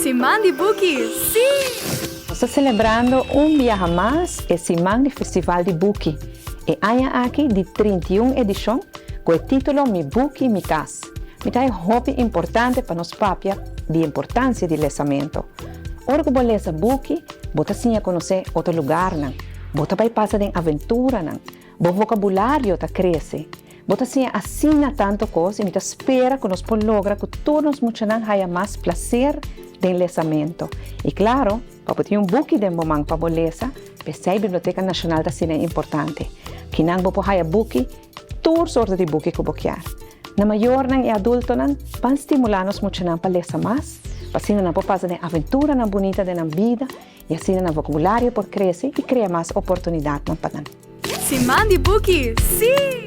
Siman di Buki, sí! Nos ta selebrando un biaha mas e Siman di Festival di Buki, e aña aki di 31 edishon, ku e título Mi Buki, Mi Kas. Mi ta e hopi importante pa nos papia di importansia di lesamentu. Ora ku bo lesa buki, bo ta siña konosé otro lugarnan, bo ta bai pasa den aventuranan, bo vokabulario ta krese. Bo ta siña asina tantu kos i mi ta spera ku nos por logra ku tur nos muchanan haya mas plaser den lesamentu. I klaro, pa bo tin un buki den bo man pa bo lesa, p'esei Biblioteka Nashonal ta asina importante. Kinan bo por haya buki, tur sorto di buki ku bo kier. Na mayornan i adultonan, ban stimulá nos muchanan pa lesa mas, pa asina nan por pasa den aventuranan bunita den nan bida i asina nan vokabulario por krese i krea mas oportunidatnan pa nan. Siman di buki, sí!